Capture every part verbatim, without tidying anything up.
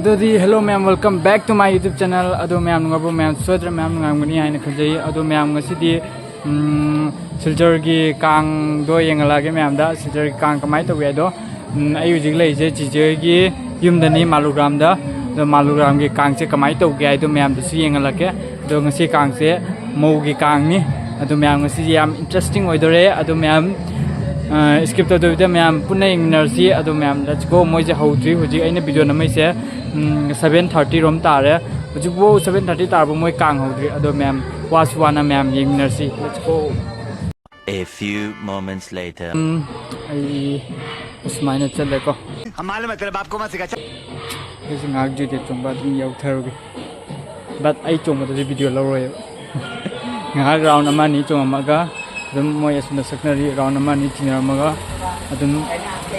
ꯑꯗꯨꯗꯤ hello ꯃꯌꯥꯝ, welcome back to my YouTube channel. ꯑꯗꯣ ꯃꯌꯥꯝ ꯅꯨꯡꯉꯥꯏꯕ꯭ꯔꯣ? ꯃꯌꯥꯝ ꯁꯣꯏꯗ꯭ꯔꯦ ꯃꯌꯥꯝ ꯅꯨꯡꯉꯥꯏꯔꯝꯒꯅꯤ ꯍꯥꯏꯅ ꯈꯟꯖꯩ꯫ ꯑꯗꯣ ꯃꯌꯥꯝ ꯉꯁꯤꯗꯤ ꯎꯝ, ꯁꯤꯜꯆꯔꯒꯤ ꯀꯥꯡꯗꯣ ꯌꯦꯡꯍꯜꯂꯛꯑꯒꯦ ꯃꯌꯥꯝꯗ꯫ ꯁꯤꯜꯆꯔꯒꯤ ꯀꯥꯡ ꯀꯃꯥꯏꯅ ꯇꯧꯒꯦ ꯍꯥꯏꯗꯣ꯫ ꯎꯝ, ꯑꯩ ꯍꯧꯖꯤꯛ ꯂꯩꯔꯤꯁꯦ ꯆꯤꯆꯦꯒꯤ ꯌꯨꯝꯗꯅꯤ, ꯃꯥꯂꯨꯒ꯭ꯔꯥꯝꯗ꯫ ꯑꯗꯣ ꯃꯥꯂꯨꯒ꯭ꯔꯥꯝꯒꯤ ꯀꯥꯡꯁꯦ ꯀꯃꯥꯏꯅ ꯇꯧꯒꯦ ꯍꯥꯏꯗꯣ ꯃꯌꯥꯝꯗꯁꯨ ꯌꯦꯡꯍꯜꯂꯛꯀꯦ꯫ ꯑꯗꯣ ꯉꯁꯤ ꯀꯥꯡꯁꯦ ꯃꯧꯒꯤ ꯀꯥꯡꯅꯤ꯫ ꯑꯗꯣ ꯃꯌꯥꯝ ꯉꯁꯤꯁꯦ ꯌꯥꯝ interesting ꯑꯣꯏꯗꯣꯔꯦ꯫ ꯑꯗꯣ ꯃꯌꯥꯝ skip ꯇꯧꯗꯕꯤꯗ ꯃꯌꯥꯝ ꯄꯨꯟꯅ ꯌꯦꯡꯃꯤꯟꯅꯔꯁꯤ꯫ ꯑꯗꯣ ꯃꯌꯥꯝ let's go꯫ ꯃꯣꯏꯁꯦ ꯍꯧꯗ꯭ꯔꯤ꯫ ꯍꯧꯖꯤꯛ ꯑꯩꯅ video ꯅꯝꯃꯛꯏꯁꯦ seven thirty ꯔꯣꯝ ꯇꯥꯔꯦ꯫ ꯍꯧꯖꯤꯛꯐꯥꯎ seven thirty ꯇꯥꯔꯕ ꯃꯣꯏ ꯀꯥꯡ ꯍꯧꯗ꯭ꯔꯤ꯫ ꯑꯗꯣ ꯃꯌꯥꯝ ꯋꯥꯁꯨ ꯋꯥꯅ ꯃꯌꯥꯝ ꯌꯦꯡꯃꯤꯟꯅꯔꯁꯤ꯫ Let's go꯫ A few moments later. ꯎꯝ, ꯑꯩ ꯑꯁꯨꯃꯥꯏꯅ ꯆꯠꯂꯦꯀꯣ꯫ हम मालूम है तेरे बाप को मत सिखा। ꯑꯩꯁꯨ ꯉꯥꯏꯍꯥꯛ ꯖꯦꯀꯦꯠ ꯆꯣꯡꯕ ꯑꯗꯨꯝ ꯌꯧꯊꯔꯨꯒꯦ꯫ But ꯑꯩ ꯆꯣꯡꯕꯗꯗꯤ video ꯂꯧꯔꯣꯏꯕ꯫ ꯉꯥꯏꯍꯥꯛ round ꯑꯃ ꯑꯅꯤ ꯆꯣꯡꯉꯝꯃꯒ ꯑꯗꯨꯝ ꯃꯣꯏ ꯑꯁꯨꯝꯅ ꯁꯛꯅꯔꯤ, round ꯑꯃ ꯑꯅꯤ ꯊꯤꯅꯔꯝꯃꯒ ꯑꯗꯨꯝ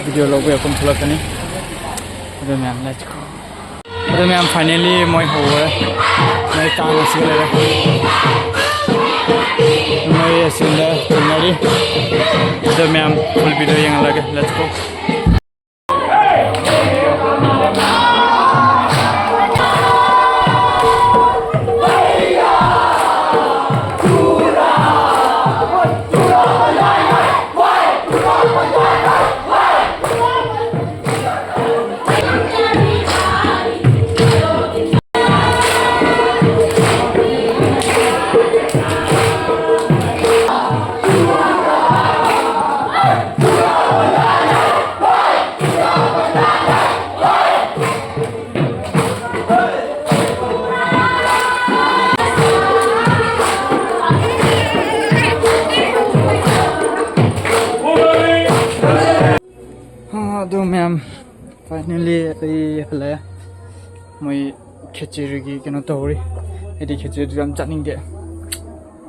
video ꯂꯧꯕ ꯌꯥꯐꯝ ꯊꯣꯛꯂꯛꯀꯅꯤ꯫ ꯑꯗꯨ ꯃꯌꯥꯝ let's go꯫ ꯑꯗꯨ ꯃꯌꯥꯝ finally ꯃꯣꯏ ꯍꯧꯔꯦ꯫ ꯃꯣꯏ ꯀꯥꯡ ꯑꯁꯤꯒ ꯂꯩꯔꯦ꯫ ꯃꯣꯏ ꯑꯁꯤꯗ ꯆꯣꯡꯅꯔꯤ꯫ ꯑꯗꯨ ꯃꯌꯥꯝ full video ꯌꯦꯡꯍꯜꯂꯒꯦ꯫ Let's go꯫ ꯑꯗꯨ ꯃꯌꯥꯝ finally ꯑꯩ ꯍꯜꯂꯛꯑꯦ꯫ ꯃꯣꯏ ꯈꯦꯆ꯭ꯔꯤꯒꯤ ꯀꯩꯅꯣ ꯇꯧꯔꯤ꯫ ꯑꯩꯗꯤ ꯈꯦꯆ꯭ꯔꯤꯗꯨ ꯌꯥꯝ ꯆꯥꯅꯤꯡꯗꯦ꯫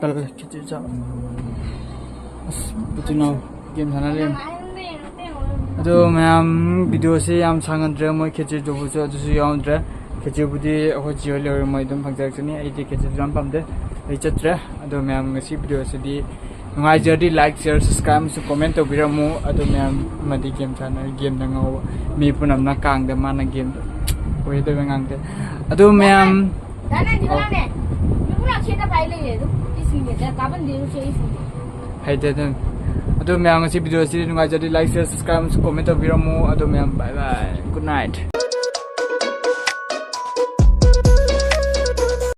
ꯇꯜꯂꯦ ꯈꯦꯆ꯭ꯔꯤ ꯆꯥꯕ꯫ ꯑꯁ ꯏꯆꯤꯟ ꯏꯅꯥꯎ game ꯁꯥꯟꯅ ꯂꯩꯔꯝꯃꯦ꯫ ꯑꯗꯣ ꯃꯌꯥꯝ videoꯁꯦ ꯌꯥꯝ ꯁꯥꯡꯍꯟꯗ꯭ꯔꯦ꯫ ꯃꯣꯏ ꯈꯦꯆ꯭ꯔꯤ ꯇꯧꯕꯁꯨ ꯑꯗꯨꯁꯨ ꯌꯥꯎꯗ꯭ꯔꯦ꯫ ꯈꯦꯆ꯭ꯔꯤꯕꯨꯗꯤ ꯑꯩꯈꯣꯏ ꯆꯦ ꯍꯣꯏ ꯂꯩꯍꯧꯔꯦ, ꯃꯣꯏ ꯑꯗꯨꯝ ꯐꯪꯖꯔꯛꯆꯅꯤ꯫ ꯑꯩꯗꯤ ꯈꯦꯆ꯭ꯔꯤꯁꯨ ꯌꯥꯝ ꯄꯥꯝꯗꯦ, ꯑꯩ ꯆꯠꯇ꯭ꯔꯦ꯫ ꯑꯗꯣ ꯃꯌꯥꯝ ꯉꯁꯤ videoꯁꯤꯗꯤ ꯅꯨꯡꯉꯥꯏꯖꯔꯗꯤ like, share, subscribe ꯑꯃꯁꯨꯡ comment ꯇꯧꯕꯤꯔꯝꯃꯨ꯫ ꯑꯗꯣ ꯃꯌꯥꯝ ꯑꯃꯗꯤ game ꯁꯥꯟꯅꯔꯤ, gameꯗ ꯉꯥꯎꯕ ꯃꯤ ꯄꯨꯝꯅꯃꯛꯅ ꯀꯥꯡꯗ ꯃꯥꯅ gameꯗ ꯍꯩꯇꯕ ꯉꯥꯡꯗꯦ꯫ ꯑꯗꯨ ꯃꯌꯥꯝ ꯗꯥ ꯅꯥꯏꯟꯗꯤ ꯀꯅꯥꯅꯦ? ꯃꯤ ꯄꯨꯔꯥ ꯈꯦꯠꯅ ꯄꯥꯏ ꯂꯩꯌꯦ ꯑꯗꯨꯝ꯫ ꯏꯁꯤꯡꯁꯦ ꯀꯥꯕꯟꯗꯦ ꯏꯁꯤꯡ꯫ ꯍꯩꯇꯦ ꯑꯗꯨꯝ꯫ ꯑꯗꯨ ꯃꯌꯥꯝ ꯉꯁꯤ video ꯑꯁꯤ ꯅꯨꯡꯉꯥꯏꯖꯔꯗꯤ like, share, subscribe ꯑꯃꯁꯨꯡ comment ꯇꯧꯕꯤꯔꯝꯃꯨ꯫ ꯑꯗꯨ ꯃꯌꯥꯝ bye bye, good night꯫